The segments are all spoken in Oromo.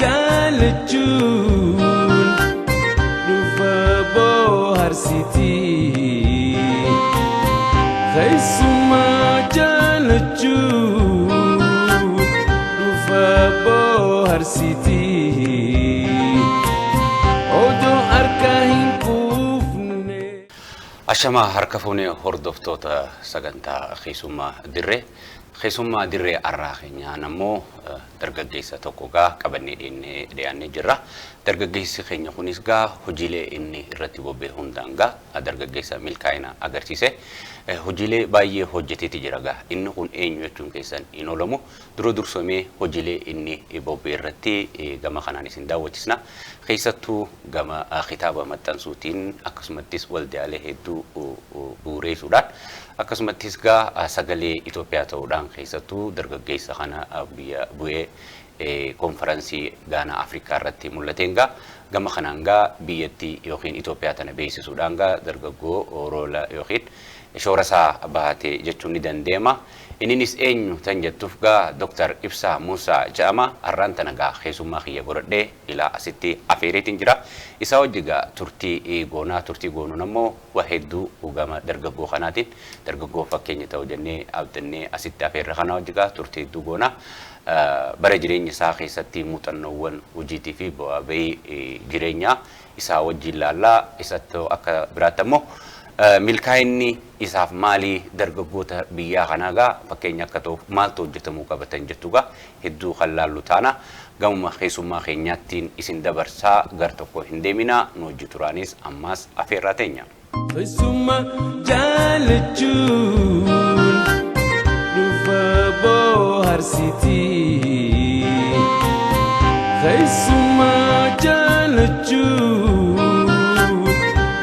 Jaalachuun dhufa bohaarsitii. Keessuma jaalachuun dhufa bohaarsitii. Odoo harka hin quufne. Ashamaa, harka fuunee hordoftoota sagantaa Keessummaa Dirree. Keessummaa Dirree arraa keenyaan ammoo dargaggeessa tokko gaa qabannee dhiyaannee jirra. Dargaggeessi keenya kunis gaa hojiilee inni irratti bobba'e hundaan gaa dargaggeessa milkaa'ina agarsiise. Hojiilee baay'ee hojjeteeti jira gaa. Inni kun eenyu jechuun keessan hin oolamu. Dura dursamee hojiilee inni bobba'e irratti gama kanaan isin daawwachisna. Keessattuu gama kitaaba maxxansuutiin, akkasumattis waldaalee hedduu bu'uureessuudhaan, akkasumattis gaa sagalee Itoophiyaa ta'uudhaan, keessattuu dargaggeessa kana biyya bu'ee konferansii Gaanaa Afrikaa irratti mul'ateen gaa gama kanaan gaa biyyattii yookiin Itoophiyaa tana beeksisuudhaan gaa dargaggoo role yookiin shoora isaa bahatee jechuun ni danda'ama. Inninis eenyu tan jettuuf gaa Dr. Ibsaa Muusaa jedhama. Har'aan tana gaa keessummaa kiyya godhadhee ilaa asitti afeereetiin jira. Isaa wajji gaa turtii goonaa. Turtii goonuun ammoo waa hedduu gama dargaggoo kanaatiin, dargaggoo fakkeenya ta'u jennee abdannee asitti afeerra kana wajji gaa turtii hedduu goonaa. Bara jireenya isaa keessatti muuxannoowwan hojiitii fi bu'aa bahii jireenyaa isaa wajjin laallaa. Isatti akka biraatti ammoo milkaa'inni isaaf maalii, dargaggoota biyyaa kanaa gaa fakkeenya akka ta'uuf maaltu hojjetamuu qabatan jettu gaa hedduu kan laallu taana. Gamuma keessummaa keenyaattiin isin dabarsaa, gar tokko hin deeminaa, nu hojii turaanis ammaas afeerraa teenya. Keessuma jaalachuun dhufa bohaarsitii. Keessuma jaalachuun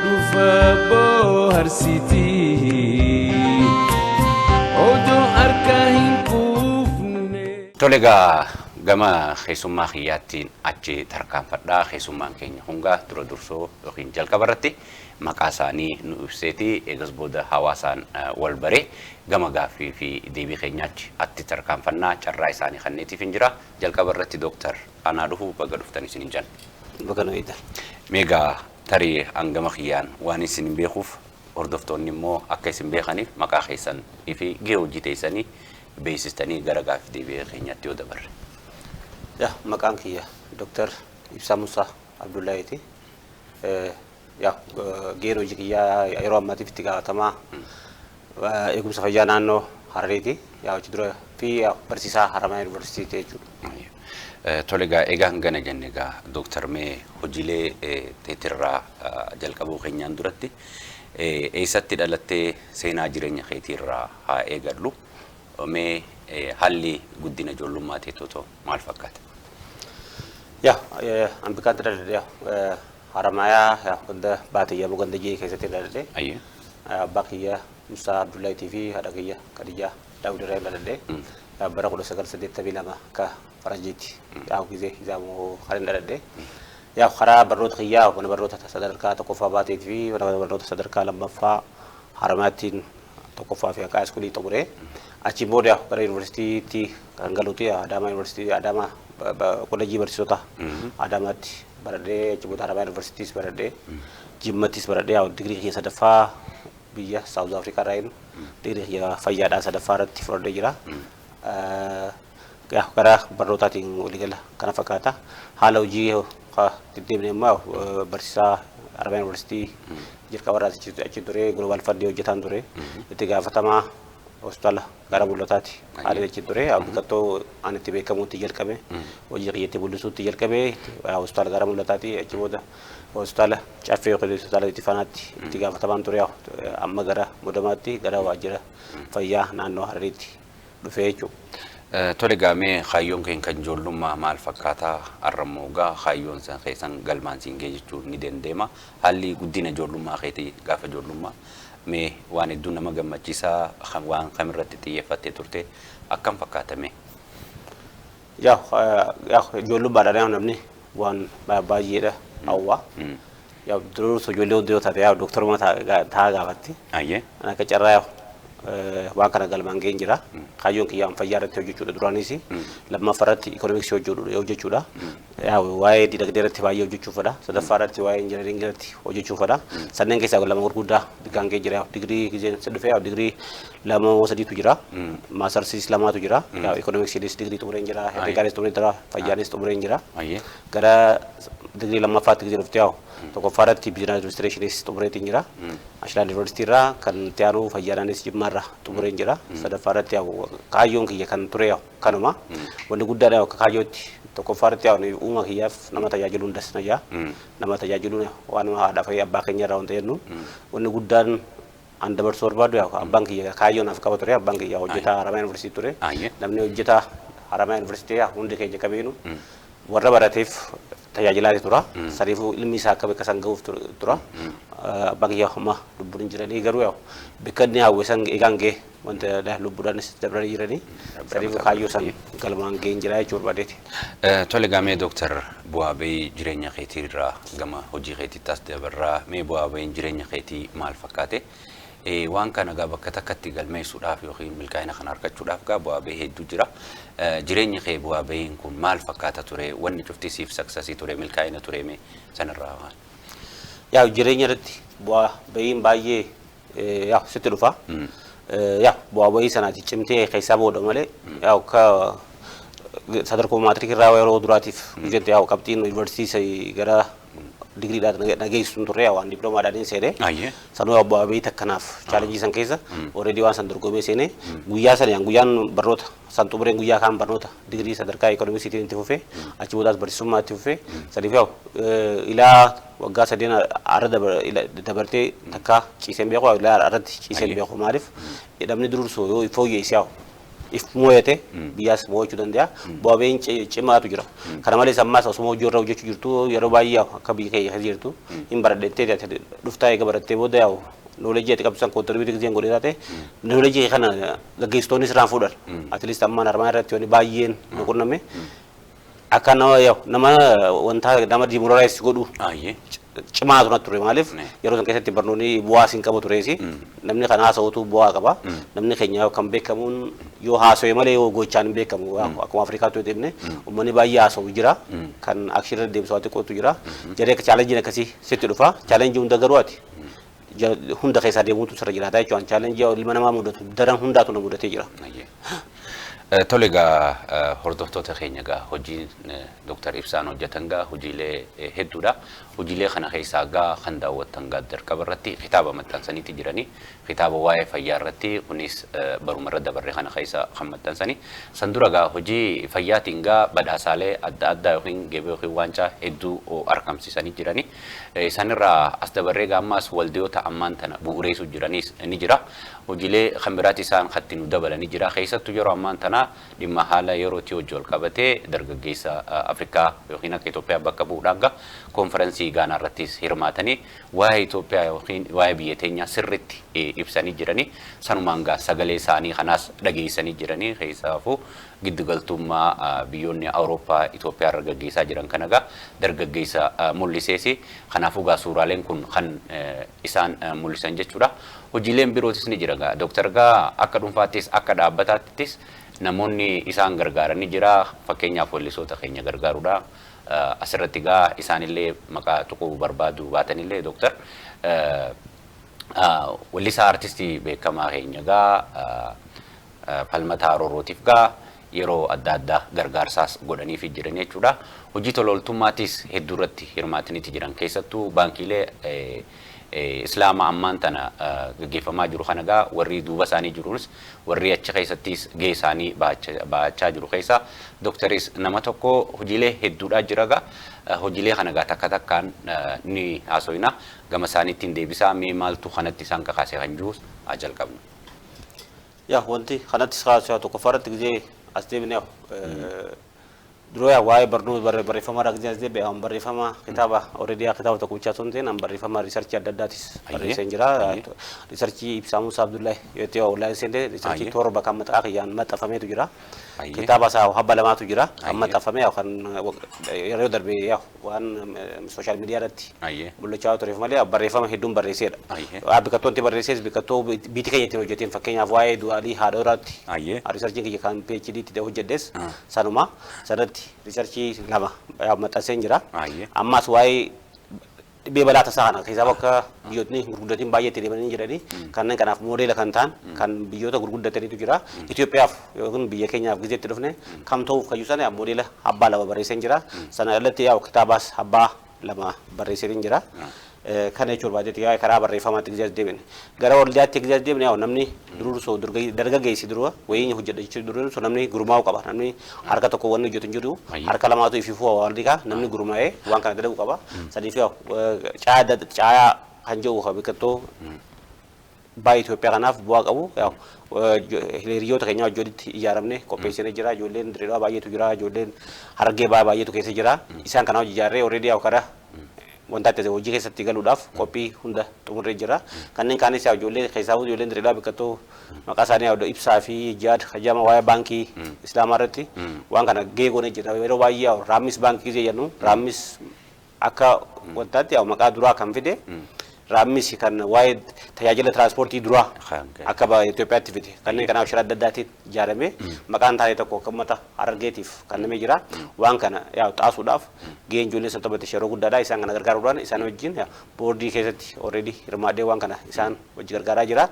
dhufa bohaarsitii. Odoo harka hin quufne. Tole egaa, gama keessummaa kiyyaattiin achi tarkaanfadhaa. Keessummaan keenya hungaa dura dursoo yookiin jalqaba irratti maqaa isaanii nu ibseeti, eegas booda hawaasaan wal baree gama gaaffii fi deebii keenyaatti atti tarkaanfannaa. Carraa isaanii kanneetiif hin jira. Jalqaba irratti, Dooktar, anaa dhufu, baga dhuftan isin hin jenna. Baga nu eegdan. Meegaa tarii hangama kiyyaan waan isin hin beekuuf, hordoftoonni immoo akka isin beekaniif, maqaa keessan fi gahee hojii teessanii beeksistanii gara gaaffii deebii keenyaatti yoo dabarre. Yaa, maqaan kiyya Dr. Ibsaa Musaa Abdullahiiti. Yaa, gaheen hojii kiyyaa yeroo ammaatiif itti gaafatamaa eegumsa fayyaa naannoo Harariiti. Yaa, hojii dura fi barsiisaa Haramaya Yuunivarsiitii jechuudha. Tole egaa, egaa hangana jenne egaa, Dooktar, mee hojiilee teetirraa jalqabuu keenyaan duratti eessatti dhalattee, seenaa jireenya keetiirraa haa eegallu. Mee haalli guddina ijoollummaa teetoo maal fakkaata? Yaa, an bikkaatti dhaladhe Haramayaa, yaa, ganda baatiyyaa ganda jee keessatti dhaladhe. Abbaa kiyya Musaa Abdullahiitii fi haadha kiyya Khadijaa Daawud irraa dhaladhe. Yaa, bara 1982 akka faranjiitti, yaa, gizee izaamoo kan dhaladhe. Yaa, karaa barnoota kiyyaa mana barnoota sadarkaa tokkoffaa baateetii fi mana barnoota sadarkaa lammaffaa Haramayaattiin tokkoffaa fi haqaa iskuulii xumuree, achiin booda gara yuunivarsiitiitti kan galuuti Adaamaa Yuunivarsiitii Adaamaa, Kolejii Barsiisota Adaamaatti baradhee, achi booda Haramaya Yuunivarsiitiis baradhee, Jimmattis baradhee, digirii kiyya sadaffaa biyya South Africa irraa digirii kiyya fayyaadhaan sadaffaa irratti fudhadhee jira. Karaa barnootaatiin waliigala kana fakkaata. Haala hojii deddeebine immoo barsiisaa Haramaya Yuunivarsiitii jalqaba irraa achi ture, Global Fund hojjetaan ture, itti gaafatamaa hospitaala Gara Mul'ataati. Haala achi ture biqiltuu an itti beekamuutti jalqabe, hojii kiyyatti mul'isuutti jalqabe hospitaala Gara Mul'ataati. Achi booda hospitaala Caffee yookiin hospitaala itti fanaatti itti gaafatamaan ture, amma gara Modamaatti, gara waajjira fayyaa naannoo Harariitti dhufee jechuudha. Tole gaamee, kaayyoon keenya kan ijoollummaa maal fakkaataa? Har'ammoo gaa kaayyoon san keessan galmaan siin ga'e jechuun ni dandeema. Haalli guddina ijoollummaa keetii gaafa ijoollummaa mee waan hedduu nama gammachiisaa, waan kamirratti xiyyeeffattee turte, akkam fakkaatame? Yaa, ijoollummaadhaan namni waan baay'eedha hawwa. Yaa, duruu ijoollee hundi yoo taate, yaa, dooktaruma ta'a gaafatti. Akka carraa yaa Waan kana galmaan ga'een jira. Kaayyoon kiyya fayyaa irratti hojjechuudha duraanis. Lammaffaa irratti ikoonomiksii hojjechuudha. Waa'ee dinagdee irratti baay'ee hojjechuu fedha. Sadaffaa irratti waa'ee injinaringii irratti hojjechuu fedha. Sanneen keessaa lama gurguddaa bikkaan ga'ee jira. Digirii gizeen dhufee digirii 2 moo 3tu jira. Maastarsiis 2tu jira. Ikoonomiksiinis digirii xumureen jira. Herregaanis xumureen jira. Fayyaanis xumureen jira. Gara digirii lammaffaatti gizee dhuftee tokkoffaa irratti biizinas administreeshiniis xumureetiin jira. Ashilaan Yuunivarsiitii irraa kan itti aanu fayyaadhaanis Jimmaa irraa xumureen jira. Sadaffaa irratti kaayyoon kiyya kan ture kanuma. Wanni guddaan akka kaayyootti tokkoffaa irratti uuma kiyyaaf nama tajaajiluun dasna jaa. Nama tajaajiluun waan haadha fi abbaa keenya irraa wanta jennu. Wanni guddaan an dabarsuu barbaadu abbaan kiyya kaayyoo naaf qaba ture. Abbaan kiyya hojjetaa Haramaya Yuunivarsiitii ture. Namni hojjetaa Haramaya Yuunivarsiitii hundi keenya qabeenu warra barateef tajaajilaati tura. Saniifuu ilmi isaa akka bakka san ga'uuf tura. Abbaan kiyya homaa lubbuun hin jiranii garuu bakka inni hawwe san eegaan ga'e wanta lubbuudhaanis dabranii jiranii. Saniifuu kaayyoo san galmaan ga'een jira jechuu barbaadeeti. Tole gaamee Dooktar, bu'aa bahii jireenya keetii irraa gama hojii keetiitti as dabarraa, mee bu'aa bahiin jireenya keetii maal fakkaate? Waan kana gaa bakka takkatti galmeessuudhaaf yookiin milkaa'ina kana argachuudhaaf gaa bu'aa bahii hedduu jira. Jireenyi kee bu'aa bahiin kun maal fakkaata ture? Wanni cufti siif success ture, milkaa'ina ture, mee sanarraa waan? Yaa, jireenya irratti bu'aa bahiin baay'ee yaa sitti dhufa. Yaa, bu'aa bahii sanaati cimtee keessaa booda malee yaa akka sadarkaa maatirik irraa yeroo duraatiif hojjette yaa qabxiin yuunivarsiitii gara digiriidhaan nageessu turre, waan diploomaadhaan seenee. Sanuu bu'aa bahii takkanaaf challenge san keessa already waan san dorgomee seenee guyyaa sana guyyaan barnoota san xumureen guyyaa kaan barnoota digirii sadarkaa ikoonomiksiitiin itti fufee, achi boodaas barsiisummaa itti fufee, saniif yaa ilaa waggaa 3 arra dabartee takka ciiseen beeku, ilaa arratti ciiseen beeku. Maaliif, namni dursu yoo fooyyee yaa if mooyate biyyaas moo'achuu danda'a. Bu'aa bahiin cimaatu jira. Kana malees ammaas osuma hojii irra hojjechuu jirtu yeroo baay'ee akka biyya keenya keessa jirtu hin baradhettee dhuftaa, eega barattee booda yaa'u knowledge ati qabdu san contribute giseen godhee taate knowledge kana gaggeessitoonni sirraan fuudhan. At least ammaan armaan irratti wanni baay'een nu qunname akka nama yaa'u nama wanta nama demoralize godhu cimaa ture ture. Maaliif, yeroo san keessatti barnoonni bu'aa siin qabu tureesi. Namni kan haasa'utu bu'aa qaba. Namni keenya kan beekamuun yoo haasa'e malee yoo gochaan hin beekamu. Akkuma Afrikaatti yoo deemne uummanni baay'ee haasa'u jira, kan action irra deemsu waa xiqqootu jira. Jaree akka challengeiin akkasii sitti dhufa. Challenge hunda garuu ati hunda keessaa deemuutu sirra jiraata jechuudha. Challenge ilma namaa mudatu daran hundaatu na mudatee jira. Tole egaa, hordoftoota keenya, egaa hojiin Dooktar Ibsaan hojjetan gaa hojiilee hedduudha. Hojiilee kana keessaa gaa kan daawwattan gaa jalqaba irratti kitaaba maxxansaniiti jiranii. Kitaaba waa'ee fayyaa irratti, kunis baruma irra dabarree kana keessa kan maxxansanii. San dura gaa hojii fayyaatiin gaa badhaasaalee adda addaa yookiin geebee yookiin waancaa hedduu argamsiisanii jiranii. Sanirraa as dabarree gaa ammaas waldiyoota ammaan tana bu'uureessuu jiranis ni jira. Hojiilee kan biraatti isaan katti nu dabalanii jira. Keessattuu yeroo ammaan tana dhimma haala yerootii hojii wal qabatee dargaggeessa Afrikaa yookiin akka Itoophiyaa bakka bu'uudhaan gaa konferensii Gaanaa irrattis hirmaatanii waa'ee Itoophiyaa yookiin waa'ee biyya teenyaa sirriitti ibsanii jiranii. Sanumaan gaa sagalee isaanii kanaas dhageessanii jiranii. Keessaafuu giddugaltummaa biyyoonni Awurooppaa Itoophiyaa irra gaggeessaa jiran kana gaa dargaggeessa mul'iseesi. Kanaafuu gaa suuraaleen kun kan isaan mul'isan jechuudha. Hojiileen birootis ni jira gaa. Dooktar gaa akka dhuunfaattis akka dhaabbataattis namoonni isaan gargaaran ni jira. Fakkeenyaaf weellisoota keenya gargaaruudha. Asirratti gaa isaanillee maqaa tuquu barbaadu baatanillee, dooktar, weellisaa artistii beekamaa keenya gaa Falmataa Roorootiif gaa yeroo adda addaa gargaarsaas godhaniif jiran jechuudha. Hojii tola ooltummaatis hedduu irratti hirmaataniiti jiran. Keessattuu baankiilee Islaama ammaan tana gaggeeffamaa jiru kana gaa warri duuba isaanii jirus, warri achi keessattis gahee isaanii bahachaa jiru keessa dooktaris nama tokko. Hojiilee hedduudhaa jira gaa. Hojiilee kana gaa takka takkaan ni haasoyna, gama isaaniittiin deebisaa. Mee maaltu kanatti isaan kakaase kan jirus haa jalqabnu. Yaa, wanti kanatti kaasuu tokkoffaa irratti gisee as deebine Dura waa'ee barnoota barreeffama irraa gisee as barreeffama kitaaba already kitaaba tokko bichaa osoo hin ta'in barreeffama research adda addaatis barreessee jira. Research Ibsaa Musaa Abdullahi yoo ta'u online seentee research 7 kan maqaa kiyyaan maxxanfameetu jira. Kitaaba isaa habba 2tu jira kan maxxanfame kan yeroo darbe waan social media irratti mul'achaa tureef malee barreeffama hedduun barreesseedha. Biqiltoonni barreessees biqiltuu biitii keenya ittiin hojjeteen fakkeenyaaf waa'ee du'aalii haadha horaatti researchiin kiyya kan PhD itti hojjedhes sanuma sanatti research 2 maxxanseen jira. Ammas waa'ee dhibee balaa tasaa kana keessaa bakka biyyootni gurguddatiin baay'ee itti deemanii jiranii kanneen kanaaf moodeela kan ta'an kan biyyoota gurguddataniitu jira. Itoophiyaaf yookiin biyya keenyaaf gizeetti dhufne kam ta'uuf kayyuu sana moodeela abbaa 2 barreesseen jira. Sana irratti yaa'u kitaabaas abbaa 2 barreesseen jira. Kana jechuun baay'eetti yaa'u karaa barreeffamaatti gizee as deebine. Gara waldaatti gizee as deebine yaa'u namni duruursoo dargaggeessi duruu wayii hojjedha jechuun duruursoo namni gurmaa'u qaba. Namni harka tokko wanni hojjetu hin jiru harka lamaatu ififuu waan dhiqaa namni gurmaa'ee waan kana dalagu qaba. Sadiif yaa'u caayaa kan jedhu biqiltuu baay'ee Itoophiyaa kanaaf bu'aa qabu yaa'u hiriyoota keenya wajjinitti ijaaramne qopheessinee jira. Ijoolleen Dirreedhaa baay'eetu jira. Ijoolleen Harargee baay'eetu keessa jira. Isaan kana hojii ijaarree already yaa'u karaa wanta itti hojii keessatti galuudhaaf qophii hunda xumurree jira. Kanneen kaanis yaa ijoollee keessaa ijoolleen Dirreedhaa biqiltuu maqaa isaanii yaa Ibsaa fi Jihaad Hajama waa'ee baankii Islaamaa irratti waan kana gahee goonee jira. Yeroo baay'ee yaa Raammis baankii gisee jennu Raammis akka wantaatti yaa maqaa duraa kan fide Raammis kan waa'ee tajaajila tiraanspoortii duraa akka Itoophiyaatti fide. Kanneen kanaaf shira adda addaatiin ijaarame maqaan taa'ee tokko akka uummata Harargeetiif kennamee jira. Waan kana yaa xaasuudhaaf gaheen ijoollee san taphate yeroo guddaadha. Isaan kana gargaaruudhaan isaan wajjin boordii keessatti already hirmaadhee waan kana isaan wajji gargaaraa jira.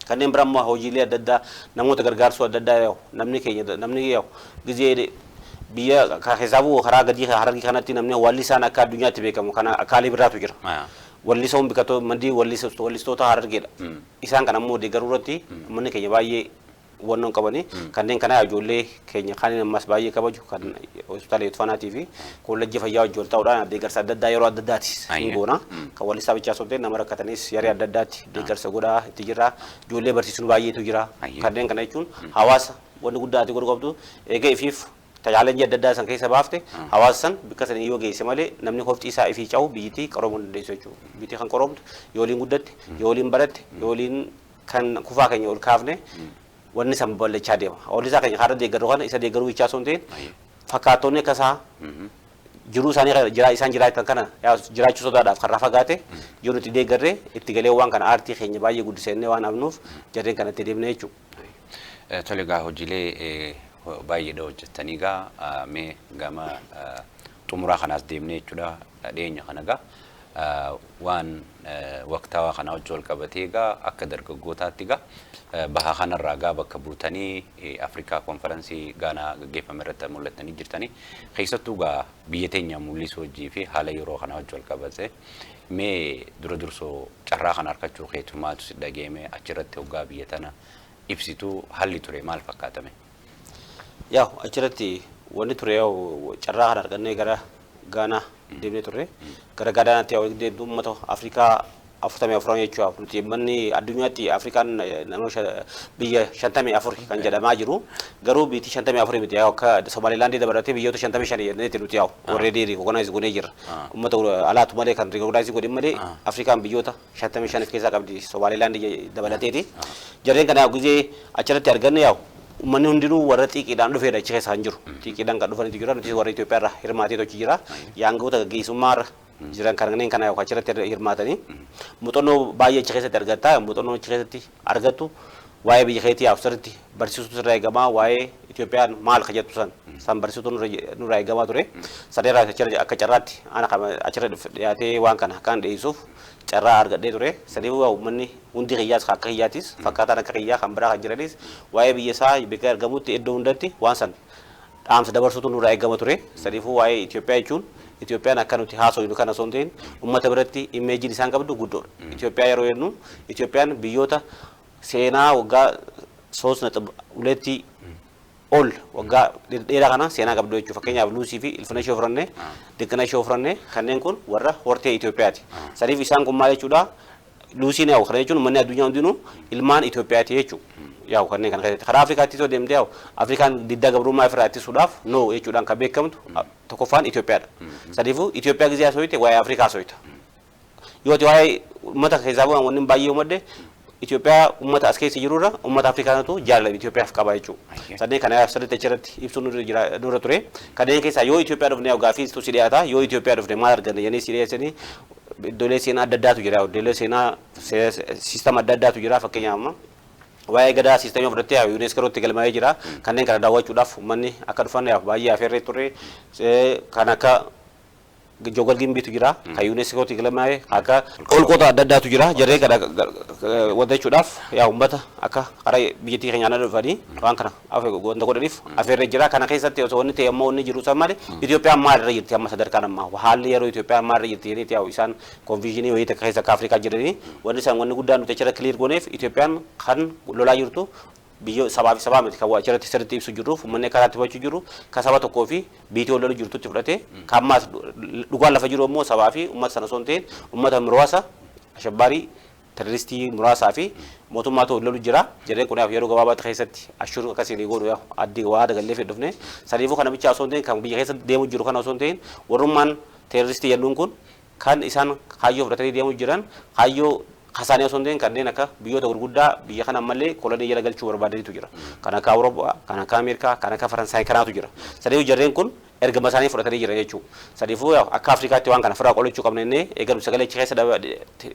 Kanneen biraa immoo hojiilee adda addaa namoota gargaarsuu adda addaa namni keenya namni gizee biyya keessaa karaa gadii Harargee kanatti namni wallisaan akka addunyaatti beekamu kana akkaalee biraatu jira. Wallisoon biqiltuu mandii wallistoota Harargeedha. Isaan kana immoo deeggaruu irratti uummanni keenya baay'ee hubannoon qabanii kanneen kana ijoollee keenya kan ammas baay'ee kabaju kan hospitaala Yotfanaatii fi koolleejjii fayyaa wajjin wal ta'uudhaan deeggarsa adda addaa yeroo adda addaati hin goona. Kan wallisaa bichaa osoo hin ta'in nama rakkatanis yeroo adda addaatti deeggarsa godhaa itti jira. Ijoollee barsiisuun baay'eetu jira. Kanneen kana jechuun hawaasa wanni guddaa ati godhu qabdu eega ifiif tajaajila adda addaa san keessa baafte hawaasa san bakka san yoo geesse malee namni kofti isaa ifii ca'u biyyittii qaroomuu dandeessu jechuudha. Biyyittii kan qaroomtu yoo waliin guddatte, yoo waliin baratte, yoo waliin kan kufaa keenya ol kaafne wanni san babal'achaa deema. Wallisaa keenya karaa deeggaruu kana isa deeggaruu bichaa osoo hin ta'in fakkaatonni akka isaa jiruu isaanii jira isaan jiraatan kana jiraachuu sodaadhaaf karraa fagaate yoo nuti deeggarree itti galee waan kana aartii keenya baay'ee guddisannee waan hafnuuf jarreen kana itti deemne jechuudha. Tole egaa hojiilee baay'eedha hojjettanii egaa mee gama xumuraa kanaas deemnee jechuudha dhiyeenya kana egaa waan waqtaawaa kana wajji wal qabatee egaa akka dargaggootaatti egaa baha kanarraa egaa bakka buutanii Afrikaa konferansii Gaanaa gaggeeffame irratti mul'attanii jirtanii keessattuu egaa biyya teenya mul'isuu hojii fi haala yeroo kana wajji wal qabate mee dura dursoo carraa kana harkachuu keetu maaltu si dhageeme achirratti hoggaa biyya tana ibsituu haalli ture maal fakkaatame? Yaa'u achirratti wanni ture yaa'u carraa kana argannee gara Gaanaa deemnee turre. Gara Gaanaatti yaa'u deemtu uummata Afrikaa 44 jechuudha. Nuti manni addunyaatti Afrikaan nama biyya 54 kan jedhamaa jiru. Garuu biyyi 54 miti yaa'u akka Somaalilaandii dabalatee biyyoota 55 jenneeti nuti yaa'u already recognize goonee jirra. Uummata alaatu malee kan recognize godhin malee Afrikaan biyyoota 55 of keessaa qabdi Somaalilaandii dabalateeti. Jarreen kana gizee achirratti arganne yaa'u uummanni hundinuu warra xiiqiidhaan dhufeedha achi keessa kan jiru. Xiiqiidhaan kan dhufanitu jira. Nuti warra Itoophiyaa irraa hirmaateetu achi jira. Yaangoota gaggeessummaa irra jiran kanneen kana yookaan achirratti hirmaatanii muuxannoo baay'ee achi keessatti argatta. Muuxannoo achi keessatti argattu waa'ee biyya keetii yaa'u sirriitti barsiisutu sirraa eegamaa. Waa'ee Itoophiyaan maal ka jettu san barsiisutu nurraa eegamaa ture. Sadeerraa achirra akka carraatti ana achirra dhiyaatee waan kana akkaan dhiyeessuuf carraa argadhee ture. Sadiif uummanni hundi kiyyaas akka kiyyaatis fakkaataan akka kiyyaa kan biraa kan jiranis waa'ee biyya isaa bakka argamutti iddoo hundatti waan san dhaamsa dabarsuutu nurraa eegama ture. Sadiifuu waa'ee Itoophiyaa jechuun Itoophiyaan akka nuti haasofnu kana osoo hin ta'in uummata biratti imeejiin isaan qabdu guddoodha. Itoophiyaa yeroo jennu Itoophiyaan biyyoota seenaa waggaa 3.2 ol waggaa dheeraa kana seenaa qabdu jechuudha. Fakkeenyaaf Luusii fi Ilfina ishee furannee, Diqqina ishee furannee kanneen kun warra hortee Itoophiyaati. Sadiif isaan kun maal jechuudha? Luusiin yaa'u kana jechuun uummanni addunyaa hundinuu ilmaan Itoophiyaati jechuudha. Yaa'u kanneen kana keessatti karaa Afrikaatti osoo deemtee yaa'u Afrikaan diddaa gabrummaa ofirraa ittisuudhaaf no jechuudhaan kan beekamtu tokkoffaan Itoophiyaadha. Sadiifuu Itoophiyaa gizee haasofte waa'ee Afrikaa haasofta. Yoo ati waa'ee uummata keessaa bu'an wanni baay'ee uummadde Itoophiyaa uummata as keessa jirurra uummata Afrikaanatu jaalala Itoophiyaaf qaba jechuudha. Sadeen kana sirriitti achirratti ibsuun nurra ture. Kanneen keessaa yoo Itoophiyaa dhufne gaaffii si dhiyaata, yoo Itoophiyaa dhufne maal arganne jedhanii si dhiyeessanii iddoolee seenaa adda addaatu jira. Iddoolee seenaa siistama adda addaatu jira, fakkeenyaaf amma waa'ee gadaa siistamii fudhattee UNESCO galmaa'ee jira. Kanneen kana daawwachuudhaaf uummanni akka dhufan baay'ee afeerree turre. Kan akka Jogal Gimbiitu jira, kan UNESCO galmaa'e, akka holqoota adda addaatu jira. Jarreen kana wanta jechuudhaaf yaa uummata akka karaa biyyattii keenyaan dhufanii waan kana wanta godhaniif afeerree jira. Kana keessatti osoo wanni ta'e ammoo wanni jiru san maali? Itoophiyaan maalirra jirti amma sadarkaan ammaa? Haalli yeroo Itoophiyaan maalirra jirti jedhanii yaa'u isaan confusion wayii takka keessa akka Afrikaa jiranii wanni isaan wanni guddaan nuti achirra clear gooneef Itoophiyaan kan lolaa jirtu biyya sabaa fi sabaa miti. Kan achirratti sirriitti ibsu jirruuf uummanni akkaataa hubachuu jiru kan saba tokkoo fi biitii wal lolu jirtutti fudhate, kan ammaas dhugaan lafa jiru immoo sabaa fi uummata sana osoo hin ta'in uummata muraasa ashabbaarii terroristii muraasaa fi mootummaatu wal lolu jira. Jarreen kun yeroo gabaabaatti keessatti ashuruu akkasiin godhu addii waa dagallee fedhufne. Saniifuu kana bichaa osoo hin ta'in, kan biyya keessa deemu jiru kana osoo hin ta'in, warrummaan terroristii jennuun kun kan isaan kaayyoo fudhatanii deemu jiran kaayyoo kasaanii osoo hin ta'in kanneen akka biyyoota gurguddaa biyya kana ammallee kolonii jala galchuu barbaadanitu jira. Kan akka Awurooppaa, kan akka Ameerikaa, kan akka Faransaay kanaatu jira. Sadiifuu jarreen kun ergama isaanii fudhatanii jiran jechuudha. Sadiifuu akka Afrikaatti waan kana ofirraa qolachuu qabna jennee eegalu sagalee achi keessa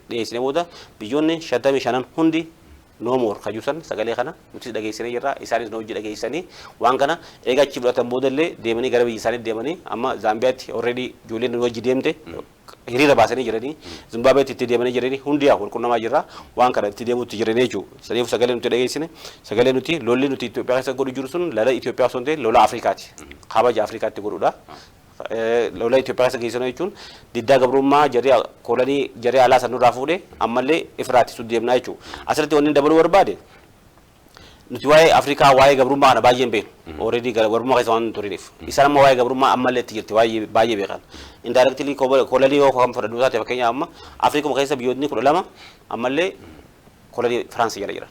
dhiyeessine booda biyyoonni 55 hundi no more kajuusan sagalee kana nutis dhageessinee jirra, isaanis nu hojii dhageessanii waan kana eega achi fudhatan boodallee deemanii gara biyya isaanii deemanii amma Zaambiyaatti already ijoolleen nu hojii deemte hiriira baasanii jiranii, Zimbaabeetti itti deemanii jiranii, hundi yaa walqunnamaa jirra, waan kana itti deemuutti jiranii jechuudha. Saniif sagalee nuti dhageessine, sagalee nuti lolli nuti Itoophiyaa keessa godhu jiru sun lola Itoophiyaa osoo hin ta'in lola Afrikaati. Kabaja Afrikaatti godhudha. Lola Itoophiyaa keessa geessinu jechuun diddaa gabrummaa jarri kolonii jarri alaa san nurraa fuudhee ammallee ifiraatti su deemnaa jechuudha. Asirratti wanni dabaluu barbaade, nuti waa'ee Afrikaa waa'ee gabrummaa kana baay'ee hin beeknu. Already gabrummaa keessa waan turiniif. Isaan amma waa'ee gabrummaa ammallee itti jirti waa'ee baay'ee beekan. Indirectly kolonii yoo kan fudhadhu taate, fakkeenyaaf amma Afrikuma keessa biyyoonni 12 ammallee kolonii Firaansi jala jiran.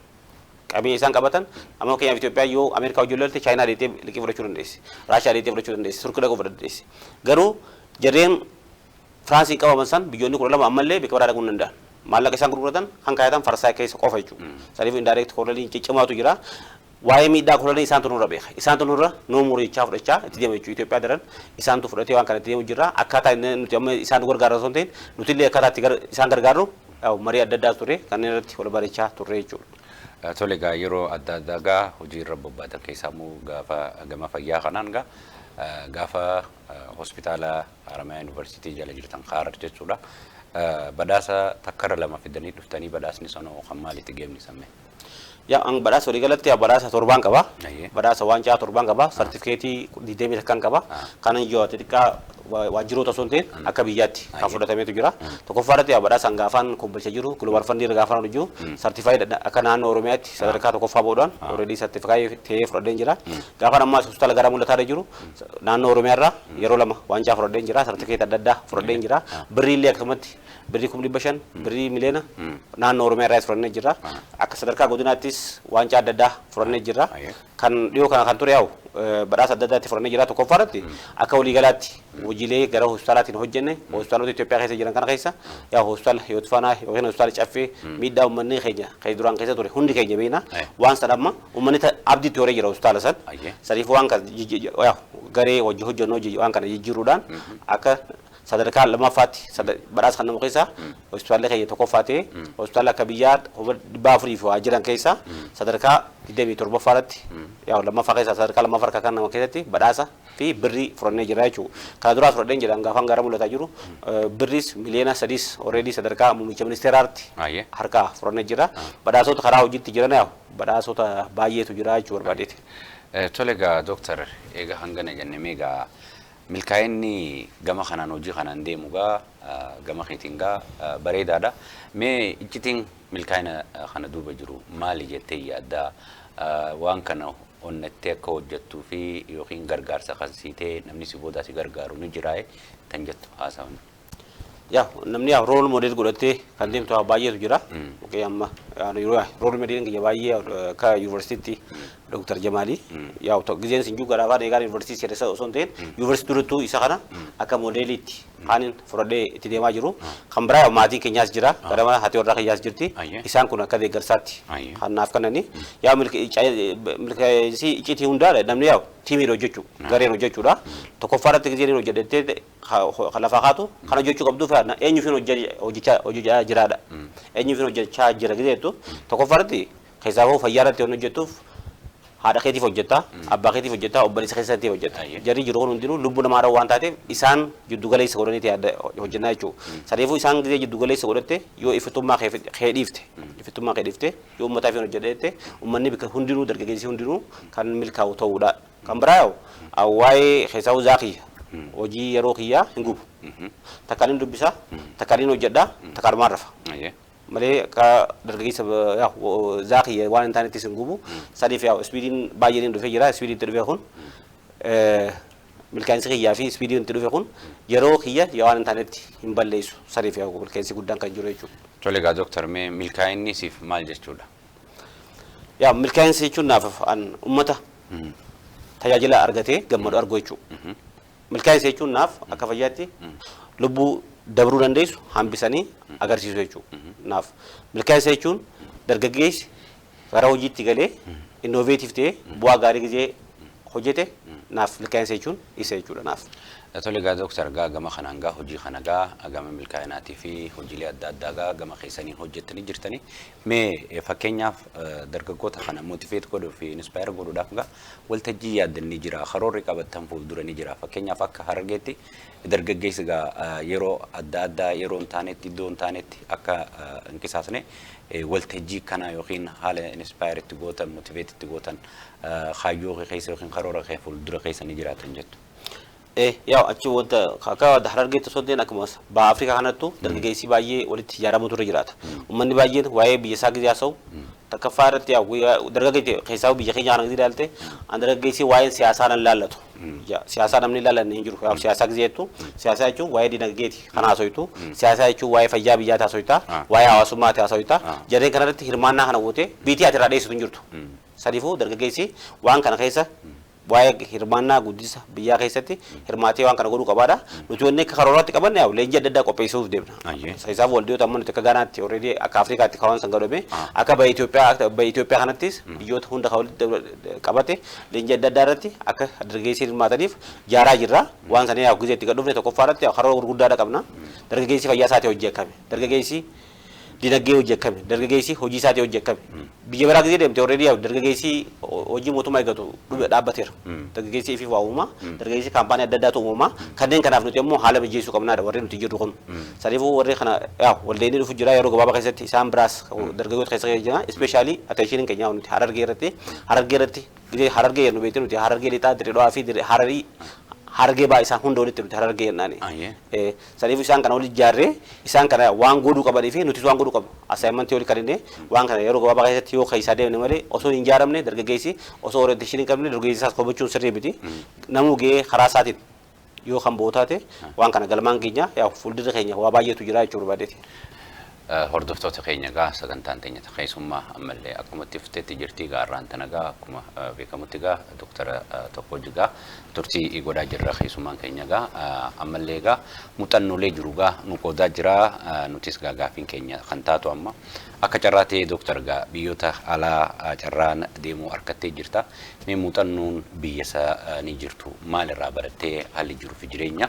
Qabeenya isaan qabatan amma fakkeenyaaf Itoophiyaa yoo Ameerikaa wajjin lolte Chaayinaa deettee liqii fudhachuu dandeessi. Raashiyaa deettee fudhachuu dandeessi. Turkii dhaquu dandeessi. Garuu jarreen Firaansiin qabaman san biyyoonni 12 ammallee bakka biraa dhaquu hin danda'an. Maallaqa isaan gurguratan kan kaayatan Faransaay keessa qofa jechuudha. Saniif indirect kolonii ciccimaatu jira. Waa'ee miidhaa kolonii isaantu nurra beeka. Isaantu nurra no more jechaa fudhachaa itti deema jechuudha. Itoophiyaa daran isaantu fudhatee waan kana itti deemu jira. Akkaataa inni nuti amma isaan gargaaru osoo hin ta'in nuti illee akkaataa itti isaan gargaarru marii adda addaa ture kanneen irratti wal barachaa turre jechuudha. Tole, egaa yeroo adda addaa gaa hojii irra bobbaatan keessaa immoo gaafa gama fayyaa kanaan gaa gaafa hospitaala Haramayaa Yuunivarsiitii jala jirtan Haarar jechuudha. Badhaasa takkarra lama fidanii dhuftanii, badhaasni sanoo kan maalitti geemni sammee? Yaa an badhaasa walii galatti badhaasa torbaan qaba. Badhaasa waancaa torbaan qaba. Sartifikeetii 21 kan qaba. Kan ijoo xixiqqaa waajjiroota osoo hin ta'in akka biyyaatti kan fudhatameetu jira. Tokkoffaa irratti badhaasa gaafaan kombolcha jiru Global Fund irra gaafaan hojii certified akka naannoo Oromiyaatti sadarkaa tokkoffaa boodaan already certified ta'ee fudhadheen jira. Gaafaan ammaa hospitaala gara mul'ataa jiru naannoo Oromiyaa irraa yeroo lama waancaa fudhadheen jira. Sartifikeetii adda addaa fudhadheen jira. Birrii illee akkasumatti birrii 500,000, birrii miliyoona naannoo Oromiyaa irraa fudhannee jira. Akka sadarkaa godinaattis waancaa adda addaa fudhannee jira. Kan dhiyoo kana kan ture yaa'u badhaasa adda addaatti fudhannee jira. Tokkoffaa irratti akka waliigalaatti hojiilee gara hospitaalaatiin hojjenne, hospitaalota Itoophiyaa keessa jiran kana keessa yaa hospitaala Hiyoot Faanaa yookiin hospitaala Caffee miidhaa uummanni keenya kan duraan keessa ture hundi keenya beekna. Waan sana amma uummanni abdiitti horee jira hospitaala san. Saniif waan kana garee hojii hojjennu hojii waan kana jijjiiruudhaan akka sadarkaa lammaffaatti badhaasa kan namu keessaa hospitaalli keenya tokkoffaa ta'e, hospitaalli akka biyyaa 400 fi waa jiran keessaa sadarkaa 27ffaa irratti yaa lammaffaa keessaa sadarkaa lammaffaa harkaa kan nama keessatti badhaasa fi birrii fudhannee jira jechuudha. Kana duraas fudhannee jira, gaafan gara mul'ataa jiru birriis miliyoona 3s already sadarkaa muummicha ministeeraatti harkaa fudhannee jira. Badhaasota karaa hojiitti jiran yaa badhaasota baay'eetu jira jechuu barbaadeeti. Tole egaa dooktar, egaa hangana jennee meegaa milkaa'inni gama kanaan hojii kanaan deemu gaa gama keetiin gaa bareedaadha. Mee iccitiin milkaa'ina kana duuba jiru maali jettee yaaddaa? Waan kana onnattee akka hojjettuu fi yookiin gargaarsa kan siitee namni si boodaa si gargaaru ni jiraa'e tan jettu haasawni. Yaa, namni yaa role model godhatee kan deemtu baay'eetu jira. Okay, amma yeroo role model kiyya baay'ee akka yuunivarsiitii Dr. Jamaalii. Yaa, gizeen sinjuu gara afaan eegaan yuunivarsiitii seeressa osoo hin ta'in, yuunivarsiitii durattuu isa kana akka moodeliitti kaanin fudhadhee itti deemaa jiru. Kan biraa maatiin keenyaas jira. Gara haati warraa keenyaas jirti. Isaan kun akka deeggarsaatti kan naaf kennani. Yaa, milkaa'insi icciitii hundaa namni yaa tiimiin hojjechuu, gareen hojjechuudha. Tokkoffaa irratti gizeen hojjettee kan lafaa kaatu kan hojjechuu qabduuf eenyuufin hojjechaa jiraadha. Eenyuufin hojjechaa jira gizeettu, tokkoffaa irratti keessaafuu fayyaa irratti hojjettuuf haadha keetiif hojjetta, abbaa keetiif hojjetta, obboleessa keessatti hojjetta. Jarri jiru kun hundinuu lubbuu namaadha waan taateef isaan jiddu galeessa godhaniiti hojjennaa jechuudha. Saniifuu isaan gizee jiddu galeessa godhatte, yoo ifittummaa kee dhiifte, ifittummaa kee dhiifte, yoo uummataaf hin hojjedhette, uummanni bika hundinuu, dargaggeessi hundinuu kan milkaa'u ta'uudha. Kan biraa waa'ee keessaa zaa kiyya hojii yeroo kiyyaa hin gubu. Takkaan hin dubbisa, takkaan hin hojjedha, takkaan rafa. Malee akka dargaggeessa zaa kiyya waan hin taanettis hin gubu. Saniif yaa speediin baay'een dhufee jira. Speediin itti dhufe kun, milkaa'insi kiyyaa fi speediin itti dhufe kun yeroo kiyya waan hin taanetti hin balleessu. Saniif yaa milkaa'insi guddaan kan jiru jechuudha. Tole egaa Dooktar, mee milkaa'inni siif maal jechuudha? Yaa, milkaa'insi jechuun naaf an uummata tajaajila argatee gammadu argu jechuudha. Milkaa'insa jechuun naaf akka fayyaatti lubbuu dabruu dandeessu hambisanii agarsiisu jechuudha. Naaf milkaa'insa jechuun dargaggeessi gara hojiitti galee innovative ta'ee bu'aa gaarii gizee hojjete, naaf milkaa'insa jechuun isa jechuudha naaf. Tole egaa Dooktar, gaa gama kanaan gaa hojii kana gaa gama milkaa'inaatii fi hojiilee adda addaa gaa gama keessaniin hojjettanii jirtanii, mee fakkeenyaaf dargaggoota kana motivate godhuu fi inspire godhuudhaaf gaa waltajjii yaaddan ni jira, karoorri qabattan fuuldura ni jira. Fakkeenyaaf akka Harargeetti dargaggeessi gaa yeroo adda addaa yeroo hin taanetti, iddoo hin taanetti akka hin qisaasne, waltajjii kana yookiin haala inspire itti gootan, motivate itti gootan, kaayyoo keessa yookiin karoora kee fuuldura keessa ni jiraatan jettu. Yaa, achi wanta akka Harargeetti osoo hin ta'in, akkuma baha Afrikaa kanattu dargaggeessi baay'ee walitti ijaaramutu irra jiraata. Uummanni baay'een waa'ee biyya isaa gizee haasa'u, takkaffaa irratti dargaggeessi keessaa biyya keenya kana gizee ilaalte, an dargaggeessi waa'een siyaasaa nan laallatu. Siyaasaa namni ilaallanne hin jiru. Siyaasaa gizee jettu, siyaasaa jechuun waa'ee dinagdeeti kan haasoytu. Siyaasaa jechuun waa'ee fayyaa biyyaati haasoyta. Waa'ee hawaasummaati haasoyta. Jarreen kanarratti hirmaannaa kana gootee biitii ati irraa dheessitu hin jirtu. Sadiifuu dargaggeessi waan kana keessa waa'ee hirmaannaa guddisa biyyaa keessatti hirmaatee waan kana godhuu qabaadha. Nuti wanni akka karooraatti qabanne yaa leenjii adda addaa qopheessuuf deemna. Isaaf waldiyoota amma nuti akka Gaanaatti already, akka Afrikaatti kawaan san godhame, akka baha Itoophiyaa kanattis biyyoota hunda kan walitti qabate leenjii adda addaa irratti akka dargaggeessi hirmaataniif jaaraa jirra. Waan sana yaa gizee itti gad dhufne, tokkoffaa irratti karoora gurguddaadha qabna. Dargaggeessi fayyaa isaatii hojii akkami? Dargaggeessi dinagdee hojii akkami? Dargaggeessi hojii isaatii hojii akkami? Biyya biraa gizee deemte, already dargaggeessi hojii mootummaa eeggatu dhaabbateera. Dargaggeessi ifiif waa uumaa, dargaggeessi kaampaanii adda addaatu uumamaa. Kanneen kanaaf nuti immoo haala mijeessuu qabnaadha warri nuti jirru kun. Saniifuu warri kana yaa waldeenii dhufu jira yeroo gabaabaa keessatti, isaan biraas dargaggoota keessa jira. Especially attention keenya nuti Harargee irratti. Harargee irratti gizee Harargee jennu beekte, nuti Harargee lixaa, Dirree Dhawaa fi Hararii, Harargee baa isaan hunda walitti nuti Harargee jennaani. Saniif isaan kana walitti ijaarree isaan kana waan godhuu qabanii fi nutis waan godhuu qabnu. Assignmentii walii kan waan kana yeroo gabaabaa keessatti yoo keessaa deemne malee, osoo hin ijaaramne, dargaggeessi osoo orientation hin qabne dargaggeessi isaas komachuun sirrii miti. Namuu gahee karaa isaatiin yoo kan bo'oo taate, waan kana galmaan keenya yaa fuuldurri keenya waa baay'eetu jira jechuu barbaadeeti. Hordoftoota keenya, gaa sagantaan teenya keessummaa ammallee akkuma itti fufteetti jirti. Gaarraan tana gaa akkuma beekamutti gaa doktara tokko gaa turtii godhaa jirra. Keessummaan keenya gaa ammallee gaa muuxannoolee jiru gaa nu qoodaa jira. Nutis gaa gaafiin keenya kan taatu, amma akka carraa ta'ee doktar gaa biyyoota alaa carraan deemuu harkattee jirta, mee muuxannoon biyya ni jirtu maalirraa barattee, haalli jiruu fi jireenya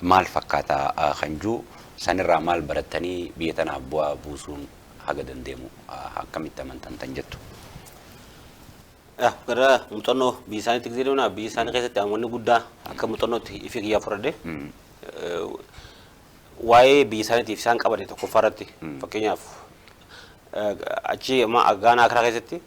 maal fakkaataa kan jiru sanirraa maal barattanii biyya tanaaf bu'aa buusuun haga dandeemu akkamitti amantan tan jettu? Gara muuxannoo biyya isaaniitti gisee deemna, biyya isaanii keessatti wanni guddaa akka muuxannootti ifi kiyyaa fudhadhe waa'ee biyya isaaniitiif isaan qabate tokkoffaa irratti, fakkeenyaaf achi Gaanaa Akiraa keessatti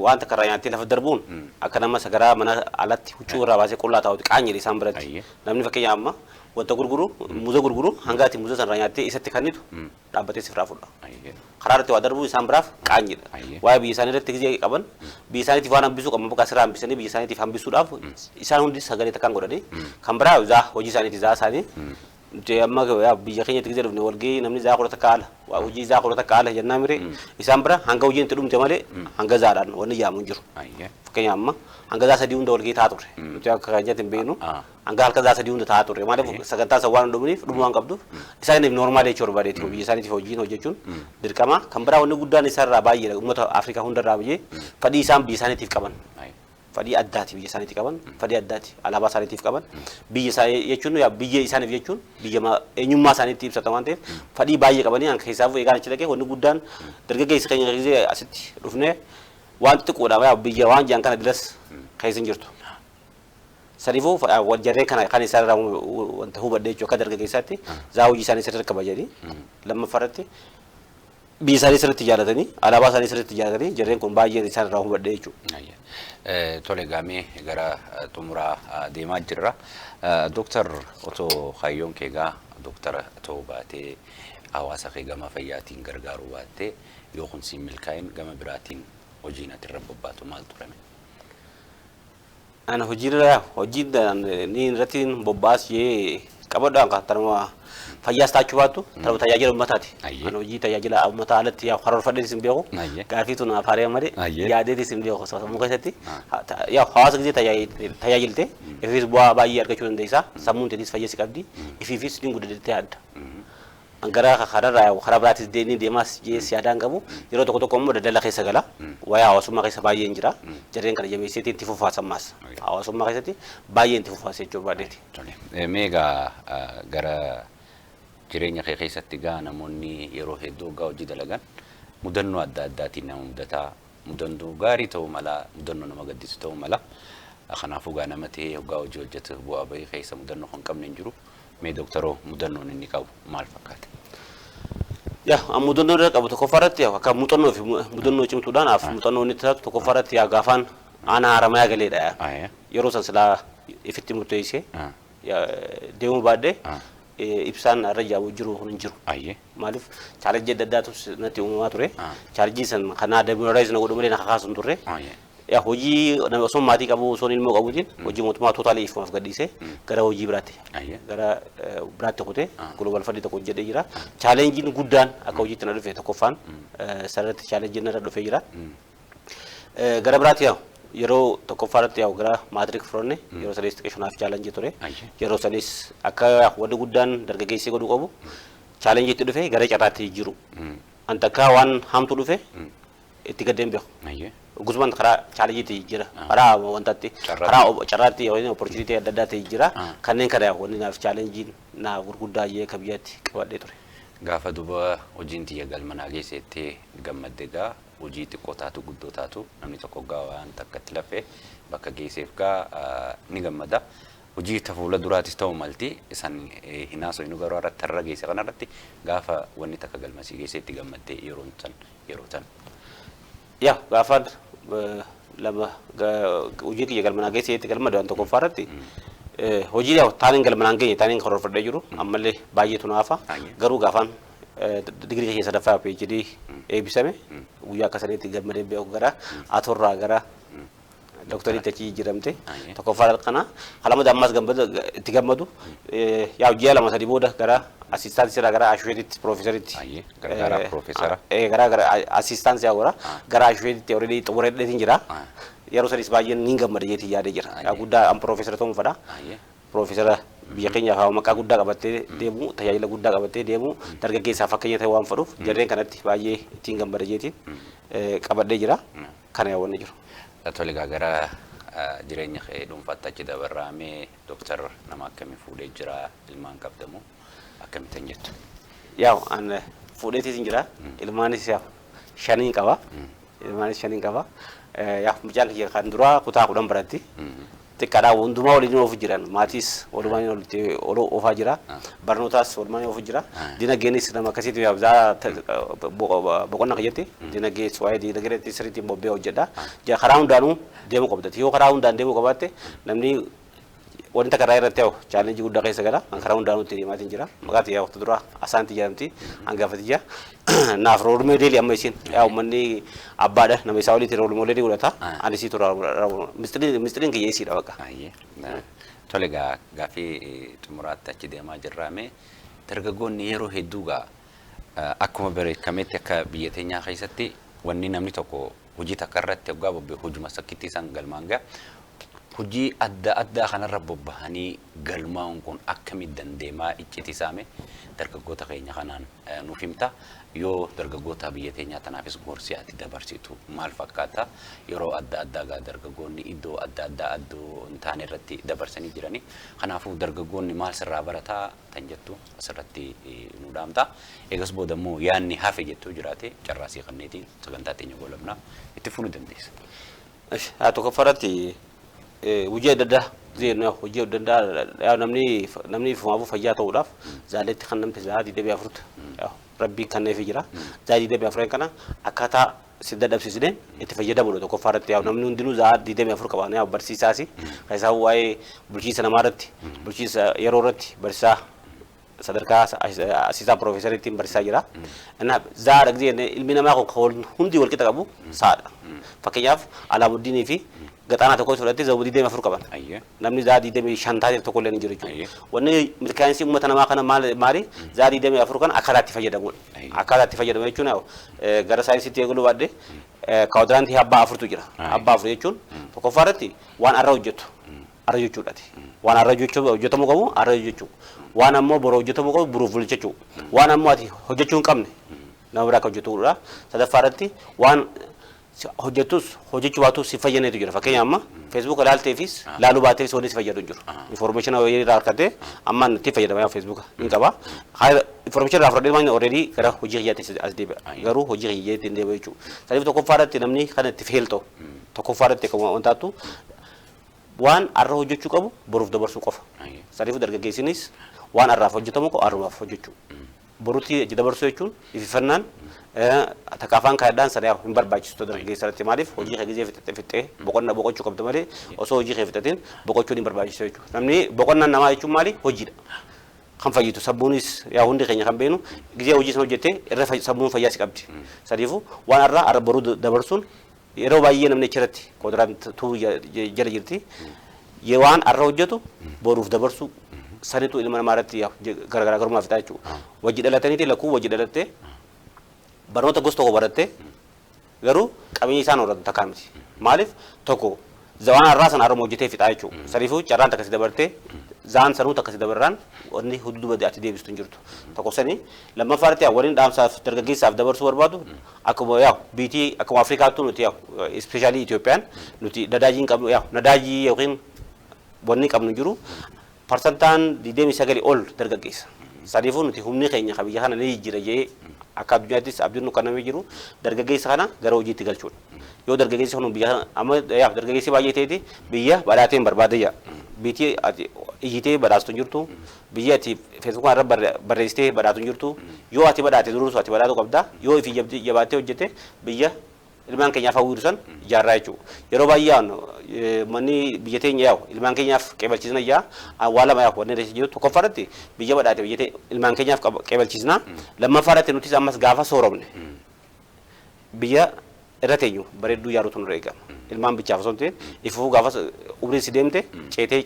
waan takka irraa nyaattee lafa darbuun akka nama sagaraa mana alatti huccuu irraa baasee qullaa taa'uti qaanyidha isaan biratti. Namni fakkeenyaaf amma wanta gurguru, muuza gurguru, hanga ati muuza sanarraa nyaattee isatti kennitu dhaabbatee sirraa fudha. Karaa irratti waa darbuu isaan biraaf qaanyidha. Waa'ee biyya isaanii irratti gisee qaban, biyya isaaniitiif waan hambisuu qaban bakka asirraa hambisanii biyya isaaniitiif hambisuudhaaf isaan hundi sagalee takkaan godhanii. Kan biraa zaa hojii isaaniiti, zaa isaanii Nuti amma biyya keenyatti gisee dhufne walgahii namni zaa kudha takka ala hojii zaa kudha takka ala jennaa mire isaan bira hanga hojiin itti dhumte malee hanga zaadhaan wanni jaamu hin jiru. Fakkeenyaaf amma hanga zaa 3 hunda walgahii taa'aa turre. Nuti akka keenyatti hin beeknu hanga halkan zaa 3 hunda taa'aa turre. Maaliif sagantaa san waan hin dhuminiif dhumuu waan qabduuf isaaniif normaal jechuu barbaadeeti biyya isaaniitiif hojiin hojjechuun dirqama. Kan biraa wanni guddaan isaarraa baay'eedha uummata Afrikaa hundarraa baay'ee fedhii isaan biyya isaaniitiif qaban. Fedhii addaati biyya isaaniitti qaban, fedhii addaati alaabaa isaaniitiif qaban, biyya isaanii jechuun biyya isaaniif jechuun biyya eenyummaa isaaniitti ibsata waan ta'eef fedhii baay'ee qabanii an keessaafuu eegaan achi dhaqee wanni guddaan dargaggeessi keenya gisee asitti dhufnee waan xixiqqoodha biyya waan jedhan kana dilas keessa hin jirtu. Saniifuu jarreen kana kan isaan irraa wanta hubadhe jechuudha akka dargaggeessaatti zaa hojii isaanii sirriitti kabajanii lammaffaarratti biyya isaanii sirriitti jaalatanii alaabaa isaanii sirriitti jaalatanii jarreen kun baay'ee isaan irraa hubadhe jechuudha. Tole gaamee gara xumuraa deemaa jirra. Dooktar otoo kaayyoon kee gaa dooktara ta'uu baatee hawaasa kee gama fayyaatiin gargaaruu baattee yoo kun siin milkaa'in gama biraatiin hojiin ati irra bobbaatu maal turame? Ana hojiirra hojii ni irratti bobbaas jee qabadhaan kan tanuma fayyaas taachuu baattu tanuma tajaajila uummataati. Ana hojii tajaajila uummataa alatti yaa karoorfadheetis hin beeku. Gaaffii tun afaaree malee yaadeetis hin beeku sammuu keessatti. Yaa hawaasa gisee tajaajilte ifiifis bu'aa baay'ee argachuu dandeessa. Sammuun teetis fayyasi qabdi. Ifiifis ni guddattee adda. Gara kanarraa karaa biraatis deemee deemaas jees yaadaan qabu. Yeroo tokko tokko immoo daldala keessa gala. Waa'ee hawaasummaa keessa baay'een jira. Jarreen kana jabeesseetii itti fufaas ammaas. Hawaasummaa keessatti baay'een itti fufaas jechuu barbaadeeti. Mee egaa gara jireenya kee keessatti gaa namoonni yeroo hedduu gaa hojii dalagan mudannoo adda addaatiin nama mudataa mudannoo gaarii ta'uu mala mudannoo nama gaddisu ta'uu mala. Kanaafuu gaa nama ta'ee hoggaa hojii hojjetu bu'aa bahii keessa mudannoo kan qabne hin jiru. Mee dooktaroo mudannoon inni qabu maal fakkaata? Yaa mudannoo irra qabu tokkoffaa irratti akka muuxannoo fi mudannoo cimtuudhaan af muuxannoo inni taatu tokkoffaa irratti yaa gaafaan aanaa Haramayaa galeedha. Yeroo san silaa ifitti murteessee deemuu baadhee ibsaan irra jaabu jiru kun hin jiru. Maaliif chaalenjii adda addaatu natti uumamaa ture. Chaalenjii san kanaa demoralize na godhu malee na kakaasu hin turre. Yaa hojii osoo maatii qabu osoo ilmoo qabuutiin hojii mootummaa tootaalii ifumaaf gadhiisee gara hojii biraatti gara biraatti kutee Global Fund tokko hojjedhee jira. Chaalenjiin guddaan akka hojiitti na dhufe tokkoffaan sararratti chaalenjiin narra dhufee jira. Gara biraatti yaa yeroo tokkoffaa irratti yaa gara maatirik furanne yeroo sanis xiqqeessuudhaaf chaalenjii ture. Yeroo sanis akka wanni guddaan dargaggeessii godhuu qabu chaalenjii itti dhufe gara carraatti jiru. An takkaa waan hamtu dhufe itti gaddeen beeku. Guzumaan karaa chaalenjiitti jira. Karaa wantatti karaa carraatti yookiin opportunity adda addaatti jira. Kanneen kana wanni naaf chaalenjiin naaf gurguddaa jee akka biyyaatti qabadhee ture. Gaafa duuba hojiin tiyya galma naa geessettee gammadde gaa hojii xiqqoo taatu guddoo taatu namni tokko gaa waan takkatti lafee bakka geesseef gaa ni gammada. Hojii fuula duraatis ta'uu malti isan hin haasofnu garuu irratti har'a geesse kanarratti gaafa wanni takka galmasii geessetti gammaddee yeroon san yeroo tan. Yaa gaafaan lama hojii kiyya galma naa geessetti gammadu waan tokkoffaa irratti hojii taaniin galma naan geenye taaniin karoorfadhee jiru ammallee baay'eetu naafa garuu gaafaan digirii kiyya sadaffaa PhD eebbisame guyyaa akka saniitti gammadee beeku gara atorraa gara dooktoriitti achi jijjiiramte tokkoffaa kana halamada ammas itti gammadu yaa ji'a 2 3 booda gara asistaantii irraa gara ashoosheetitti piroofeesaritti Gargaaraa piroofeesara. Gara gara asistaantii yaa gara ashoosheetitti already xumuradheetiin jira. Yeroo sanis baay'een niin gammada jeetii yaadee jira. Guddaa an piroofeesara ta'uun fedha. Piroofeesara biyya keenyaaf maqaa guddaa qabattee deemu tajaajila guddaa qabattee deemu dargaggeessaaf fakkeenya ta'e waan fedhuuf jarreen kanatti baay'ee ittiin gammada jeetiin qabadhee jira. Kana yaawwanni jiru. Tole egaa gara jireenya kee dhuunfaatti achi dabarraamee dooktar nama akkamii fuudhee jira ilmaan qabdamu akkamittan jettu? Yaa an fuudheetis hin jira ilmaanis yaa shaniin qaba ilmaanis shaniin qaba yaa mucaan kiyya kan duraa kutaa 10 baratti xiqqaadhaa hundumaa waliin oofu jiran maatiis walumaan walitti oofaa jira barnootaas walumaan oofu jira dinagdeenis nama akkasiitti yaa boqonnaa kiyyatti dinagdees waa'ee dinagdeetti sirriitti bobbee hojjedha karaa hundaanuu deemuu qabda yoo karaa hundaan deemuu qabaatte namni wanti takka irraa irratti yaa'u chaalenjii guddaa keessa gala karaa hundaanuu itti deemaatiin jira maqaa xiyyaa waqti dura asaanti jedhamti hangafa xiyyaa naaf rool moodeelii amma isiin yaa uummanni abbaadha nama isaa oliitti rool moodeelii godhata ani isii tura mistiriin kiyya isiidha bakka. Tole, egaa gaaffii xumuraatti achi deemaa jirraame. Dargaggoonni yeroo hedduu gaa akkuma beekametti akka biyya teenyaa keessatti wanni namni tokko hojii takka irratti hoggaa bobba'e hojuma sakkitti isaan galmaan ga'a. Hojii adda addaa kanarra bobbahanii galmaa'uun kun akkamitti dandeemaa, iccitii isaame dargaggoota keenya kanaan nuuf himta. Yoo dargaggoota biyya teenyaa tanaafis gorsi ati dabarsitu maal fakkaata? Yeroo adda addaa gaa dargaggoonni iddoo adda addaa addoo hin taane irratti dabarsanii jirani. Kanaafuu dargaggoonni maal sirraa barataa tan jettu asirratti nu dhaamta. Eegas booda immoo yaadni hafe jettuu jiraate carraasii kanneetiin sagantaa teenya goolabnaa, itti fufuu dandeessa. Haa, tokkoffaarratti hojii adda addaa zeenu, hojii adda addaa namni ifumaafuu fayyaa ta'uudhaaf zaaleetti kan namti za'a 24 rabbiin kenneefii jira. Za'a 24 kana akkaataa si dadhabsiisneen itti fayyadamudha tokkoffaarratti. Namni hundinuu za'a 24 qaba. Barsiisaasi kan isaan waa'ee bulchiinsa namaa irratti, bulchiinsa yeroo irratti barsiisaa sadarkaa asiisaan piroofeesariitiin barsiisaa jira. Inna za'a gisee ilmi namaa kun hundi wal qixa qabu sa'adha. Fakkeenyaaf Alaamuddinii fi gaxaanaa tokko fudhattee za'a 24 qaban. Namni za'a 25 taatee tokko illee hin jiru jechuudha. Wanni milkaa'insi uummata namaa kana maali? Za'a 24 kana akkaataa itti fayyadamudha. Akkaataa itti fayyadamu jechuun gara saayinsiitti eegaluu baadhee quadrantii abbaa afurtu jira. Abbaa afur jechuun tokkoffaa irratti waan arra hojjettu arra jechuudhaati. Waan arra hojjetamuu qabu arra hojjechuu. Waan ammoo boru hojjetamuu qabu boruuf bulchachuu. Waan ammoo ati hojjechuu hin qabne nama biraa akka hojjetudha. Sadaffaa irratti waan hojjettus hojjechuu baatus si fayyaneetu jira. Fakkeenyaaf amma Facebook ilaalteefis laaluu baateefis wanni si fayyadu hin jiru. Information wayii irraa argattee amma itti fayyadama, Facebook hin qaba. Information irraa fudhadhee waan already gara hojii kiyyaatti as deebi'a. Garuu hojii kiyyaatti hin deebi'u jechuudha. Saniif tokkoffaa irratti namni kan itti fail ta'u tokkoffaa irratti akkuma wantaattu waan arra hojjechuu qabu boruuf dabarsuu qofa. Saniif dargaggeessinis waan arraaf hojjetamu qabu arrumaaf hojjechuu. Borutti dabarsuu jechuun ififannaan takka afaan kaayadhaan sana hin barbaachisu dargaggeessa irratti. Maaliif? Hojii kee gizee fixxee fixxee boqonnaa boqochuu qabda malee osoo hojii kee fixatiin boqochuun hin barbaachisu jechuudha. Namni boqonnaan namaa jechuun maali? Hojiidha. Kan fayyitu sammuunis yaa hundi keenya kan beeknu gizee hojii sana hojjettee irra sammuun fayyaa si qabdi. Saniifuu waan arraa arra boruu dabarsuun yeroo baay'ee namni achirratti quadrant two jala jirti. Waan arra hojjetu boruuf dabarsuu sanitu ilma namaa irratti garaagarummaa fidaa jechuudha. Wajji dhalataniiti lakkuu wajji dhalattee barnoota gosa tokko barattee garuu qabeenya isaan horatu takkaa miti. Maaliif? Tokko waan har'aa sana har'uma hojjetee fixaa jechuudha. Saniifuu carraan takka si dabartee zaan sanuu takka si dabarraan wanni hudduu ati deebistu hin jirtu. Tokko sanii. Lammaffaa irratti waliin dhaamsaaf dargaggeessaaf dabarsuu barbaadu akkuma yaa biitii akkuma Afrikaattuu nuti yaa especially Itoophiyaan nuti nadaajii hin qabnu, yaa nadaajii yookiin wanni qabnu jiru parsantaan 29 ol dargaggeessa. Saniifuu nuti humni keenya kan biyya kana ni jijjiira jee akka addunyaattis abdiin nu kennamee jiru dargaggeessa kana gara hojiitti galchuudha. Yoo dargaggeessi kun biyya kana amma yaa dargaggeessi baay'ee ta'eeti biyya badhaatee hin barbaade jaa. Biitii ati iyyitee badhaastu hin jirtu. Biyya ati Facebookaa irra barreessitee badhaatu hin jirtu. Yoo ati badhaate duruu ati badhaatu qabda. Yoo ifii jabaattee hojjette biyya ilmaan keenyaaf hawwiiru san ijaarraa jechuudha. Yeroo baay'ee manni biyya teenya yaa'u ilmaan keenyaaf qeebalchiisna ijaa waa lama yaa'u wanni irra jiru. Tokkoffaa irratti biyya badhaate biyya ilmaan keenyaaf qeebalchiisna. Lammaffaa irratti nutis ammas gaafa sooromne biyya irra teenyu bareedduu ijaaruutu nurra eegama. Ilmaan bichaaf osoo hin ta'in ifuu gaafa umriin si deemte ceetee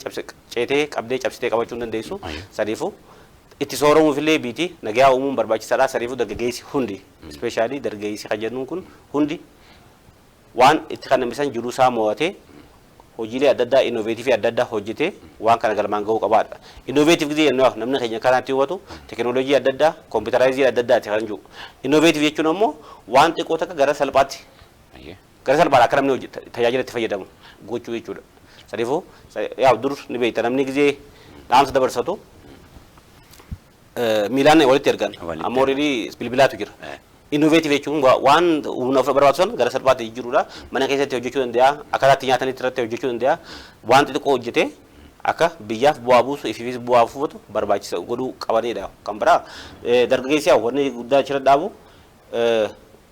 ceetee qabdee cabsitee qabachuu hin dandeessu. Saniifuu itti sooromuuf illee biitii nagaa uumuun barbaachisaadha. Saniifuu dargaggeessi hundi, especially dargaggeessi kan jennuun kun hundi waan itti kannamisan jiruu isaa mo'atee hojiilee adda addaa innovative adda addaa hojjetee waan kana galmaan gahuu qabaadha. Innovative gisee jennu namni keenya kanaatti hubatu teekinooloojii adda addaa computerized adda addaati kan jiru. Innovative jechuun ammoo waan xiqqoo takka gara salphaatti gara salphaadha akka namni tajaajila itti fayyadamu gochuu jechuudha. Saniifuu yaa dur ni beekta, namni gisee dhaamsa dabarsatu miilaan walitti ergan, amma already bilbilaatu jira. Innovative jechuun waan humna of barbaachisan gara salphaatti jijjiiruudha. Mana keessatti hojjechuu danda'a, akkaataa itti nyaatanitti irratti hojjechuu danda'a. Waan xixiqqoo hojjetee akka biyyaaf bu'aa buusu, ifiifis bu'aa buufatu barbaachisa godhuu qabanidha. Kan biraa dargaggeessi wanni guddaa achirra dhaabu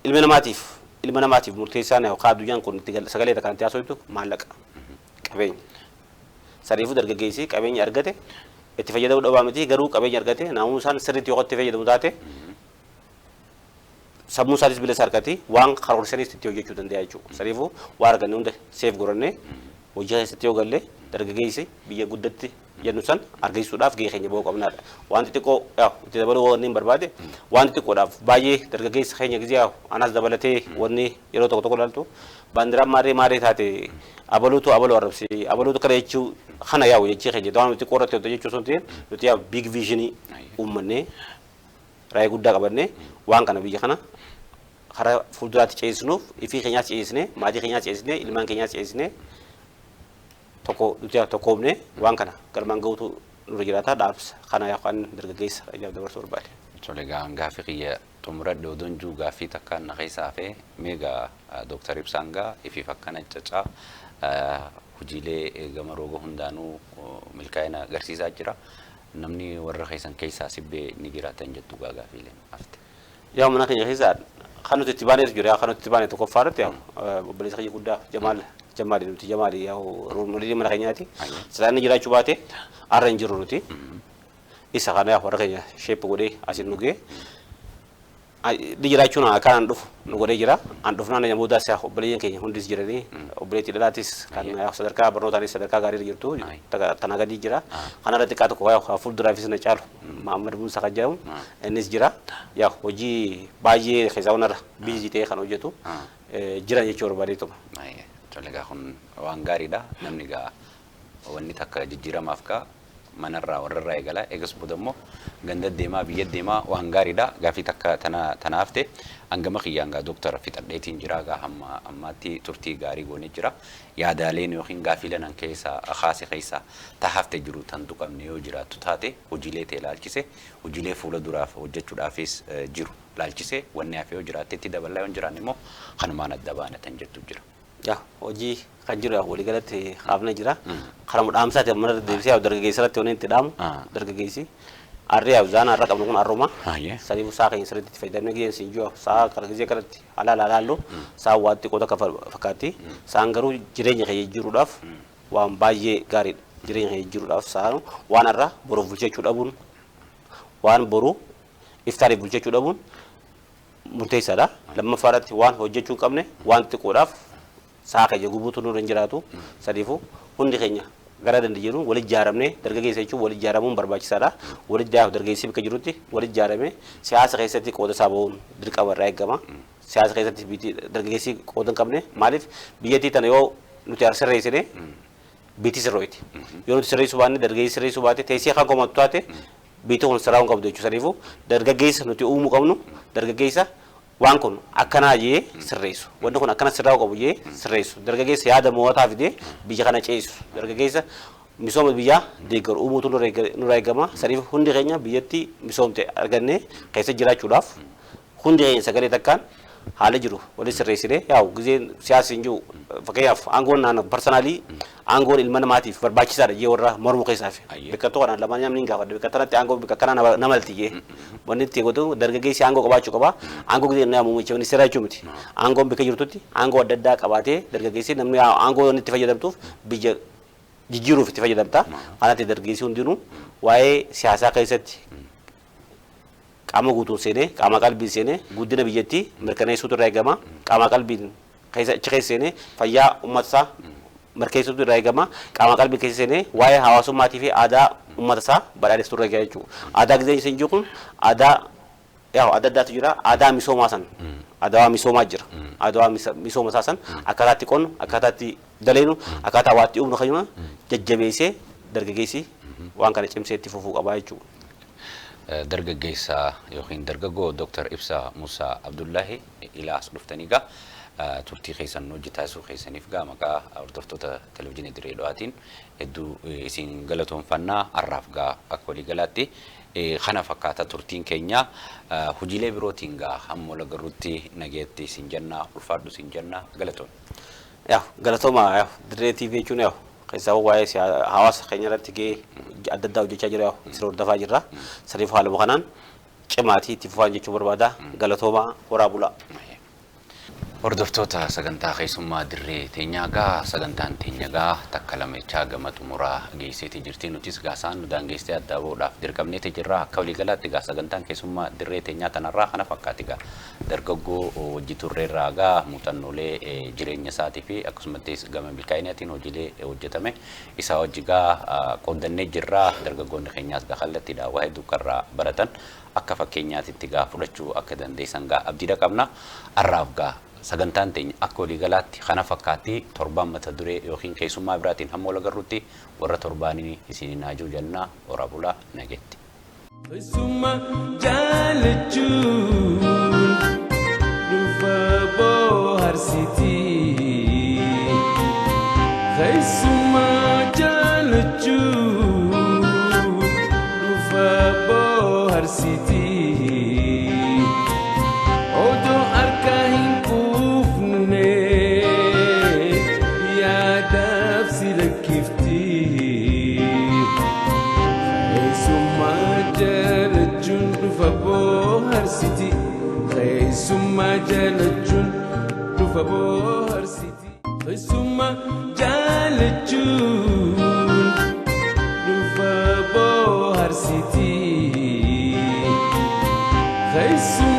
ilma namaatiif murteessaan yookaan addunyaan kun itti sagalee kan itti haasoftu maallaqa, qabeenya. Saniifuu dargaggeessi qabeenya argate itti fayyadamuu dhabaa miti, garuu qabeenya argate naamusaan sirriitti yoo itti fayyadamu taate sammuu isaatis bilisa argate waan karoorsanis itti hojjechuu danda'a jechuudha. Saniifuu waan arganne hunda save godhannee hojii keessatti yoo galle Dargaggeessi biyya guddatti jennu san argisiisuudhaaf gahee keenya bahuu qabnaadha. Wanti xiqqoo itti dabaluu wanni hin barbaade, wanti xiqqoodhaaf baay'ee dargaggeessa keenya gizee anas dabalatee, wanni yeroo tokko tokko ilaaltu baandiraan maarree maarree taate, abaluutu abaluu arrabsi, abaluutu kana jechuu kana yaa'u jechii keenya waan nuti xiqqoo irratti hojjechuu jechuu sun ta'e, nuti yaa'u big visionii uummannee, raayii guddaa qabannee, waan kana biyya kana karaa fuulduraatti ceesisnuuf ifii keenyaas ceesisnee, maatii keenyaas ceesisnee, ilmaan keenyaas ceesisnee, tokko nuti tokkoomne waan kana galmaan gahuutu nurra jiraata. Dhaabsa kana yookaan dargaggeessa ijaaf dabarsuu barbaade. Tole, gaa gaaffii kiyya xumuradhe odoon jiru gaaffii takkaan na keessa hafee. Meegaa Dooktar Ibsaan gaa ifiif akkana cacaa hojiilee gama rooga hundaanuu milkaa'ina agarsiisaa jira. Namni warra keessan keessaa sibbee ni jiraatan jettu gaa gaaffiileen hafte. Yaa, mana keenya keessaa kan nuti itti baaneetu jira. Kan nuti itti baane tokkoffaa irratti yaa obboleessa keenya guddaa Jamaal Jamaali, nuti Jamaali yaa role mana keenyaati. Silaa inni jiraachuu baate har'a hin jiru nuti. Isa kana yaa warra keenya shape godhee asiin nu ga'e. Inni jiraachuun akkaan dhufu nu godhee jira. An dhufnaan nama boodaas yaa obboleeyyan keenya hundis jiranii, obboleettii dhalaatis kan yaa sadarkaa barnootaanis sadarkaa gaarii jirtu tana gadi jira. Kanarra xiqqaa tokko yaa fuulduraafis na caalu Mahammad Musa kan jedhamu innis jira. Yaa hojii baay'ee keessaa onarra busy ta'ee kan hojjetu jiran jechuu barbaadeetuma. Tole, gaa kun waan gaariidha. Namni gaa wanni takka jijjiiramaaf gaa manarraa warrarraa eegala. Eegas booda immoo ganda deemaa, biyya deemaa, waan gaariidha. Gaaffii takka tana tanaaf ta'e hangama kiyyaan gaa Dooktar fixadheetiin jira. Gaa hamma ammaatti turtii gaarii goonee jira. Yaadaaleen yookiin gaaffiileen an keessa kaase keessa tahafte jiru tan tuqamne yoo jiraattu taate, hojiilee ta'e laalchise, hojiilee fuula duraaf hojjechuudhaafis jiru laalchise, wanni hafe yoo jiraatte itti daballaa, yoo hin jiraanne immoo kanumaan adda baanatan jettu jira. Yaa, hojii kan jiru waliigalatti kaafne jira. Kanuma dhaamsaati mana deebisee yaa dargaggeessa irratti wanni itti dhaamu, dargaggeessi arri yaa zaana har'a qabnu kun arruma. Saniifuu saa keenya sirriitti itti fayyadamne, gizeen siin jiru saa kana gizee kanatti halaala halaallu saa waan xiqqoo takka fakkaatti. Saan garuu jireenya keenya jijjiiruudhaaf waan baay'ee gaariidha. Jireenya keenya jijjiiruudhaaf saan waan har'a boruuf bulchachuu dhabuun, waan boru iftaariif bulchachuu dhabuun murteessaadha. Lammaffaa irratti waan hojjechuu hin qabne waan xiqqoodhaaf saa keenya gubuutu nurra hin jiraatu. Sadiifuu hundi keenya gara dandeenyu wal ijaaramnee, dargaggeessa jechuun wal ijaaramuun barbaachisaadha. Wal ijaaramu, dargaggeessi bakka jirutti wal ijaaramee siyaasa keessatti qooda isaa bahuun dirqama irraa eegama. Siyaasa keessatti dargaggeessi qooda hin qabne maaliif biyyattii tana yoo nuti sirreessine biitti sirrooyti. Yoo nuti sirreessuu baanne, dargaggeessi sirreessuu baate, teessee kan komatu taate, biitti kun sirraa'uu hin qabdu jechuudha. Saniifuu dargaggeessa nuti uumuu qabnu dargaggeessa waan kun akkanaa jee sirreessu. Wanni kun akkana sirraa'uu qabu jee sirreessu. Dargaggeessa yaada mo'ataa fidee biyya kana ceesisu. Dargaggeessa misooma biyyaa deeggaru uumuutu nurra eegama. Saniif hundi keenya biyyatti misoomte argannee keessa jiraachuudhaaf hundi keenya sagalee takkaan haala jiru waliin sirreessinee, yaa'u gizeen siyaasni hin jiru, fakkeenyaaf aangoon naannoo personally aangoon ilma namaatiif barbaachisaadha jee warra mormu keessaaf. Bakka tokko kanaan lamaan namni hin gaafadhu, bakka kanatti aangoo bakka kana namalti jee wanni itti godhu dargaggeessi aangoo qabaachuu qaba. Aangoo gizeen nama muummicha ministeeraa jechuu miti. Aangoon bakka jirtutti aangoo adda addaa qabaatee dargaggeessi namni aangoo wanni itti fayyadamtuuf biyya jijjiiruuf itti fayyadamta. Kanatti dargaggeessi hundinuu waa'ee siyaasaa keessatti qaama guutuun seenee, qaama qalbiin seenee guddina biyyattii mirkaneessuutu irraa eegama. Qaama qalbiin keessa achi keessa seenee fayyaa uummata isaa mirkaneessuutu irraa eegama. Qaama qalbiin keessa seenee waa'ee hawaasummaatii fi aadaa uummata isaa badhaadhessuu irra eegama jechuudha. Aadaa gizee isin jiru kun aadaa yaa adda addaatu jira. Aadaa misoomaa san, aadaa misoomaa jira. Aadaa misooma isaa san akkaataa itti qonnu, akkaataa itti daleenu, akkaataa waa itti uumnu kan jajjabeessee dargaggeessi waan kana cimsee itti fufuu qabaa jechuudha. Dargaggeessa yookiin dargaggoo Dr. Ibsaa Musaa Abdullahi, ilaa as dhuftanii gaa turtii keessan hojii taasisuu keessaniif gaa maqaa hordoftoota televizyiinii Dirree Dhawaatiin hedduu isin galatoonfannaa. Har'aaf gaa akka waliigalaatti kana fakkaata turtiin keenya. Hojiilee birootiin gaa hamma wal agarruutti nageetti isin jennaa, ulfaadhu isin jennaa, galatoon. Yaa, galatooma. Yaa, Dirree TV jechuun yaa keessaa waa'ee hawaasa keenya irratti gahee adda addaa hojjechaa jira, isin hordofaa jirra. Saniif haaluma kanaan cimaatii itti fufaan jechuu barbaada. Galatooma, horaa bulaa. Hordoftoota sagantaa keessummaa dirree teenyaa gaa sagantaan teenya gaa takka lamechaa gama xumuraa geesseeti jirti. Nutis gaasaan nu daangeessee adda bahuudhaaf dirqamneeti jirra. Akka waliigalaatti gaa sagantaan keessummaa dirree teenyaa tanarraa kana fakkaati gaa dargaggoo hojii turreerraa gaa muuxannoolee jireenya isaatii fi akkasumattis gama milkaa'inaatiin hojiilee hojjetame isaa hojii gaa qooddannee jirra. Dargaggoonni keenyaas gaa kallattiidhaan waa hedduu karraa baratan akka fakkeenyaatitti gaa fudhachuu akka dandeessan gaa abdiidha qabna. Har'aaf gaa sagantaan teenya akka waliigalaatti kana fakkaatti torbaan mata duree yookiin keessummaa biraatiin hamma wal agarrutti warra torbaanii isiniin haajuu jennaa horaa bulaa nageetti. Keessummaa jaalachuun dhufa bohaarsitii. Keessummaa jaalachuun dhufa bohaarsitii. Odoo harka hin quufne yaadaaf si lakkifti. Keessummaa jaalachuun dhufa bohaarsiti. Keessummaa jaalachuun dhufa bohaarsiti. Keessummaa jaalachuun dhufa bohaarsiti. Keessummaa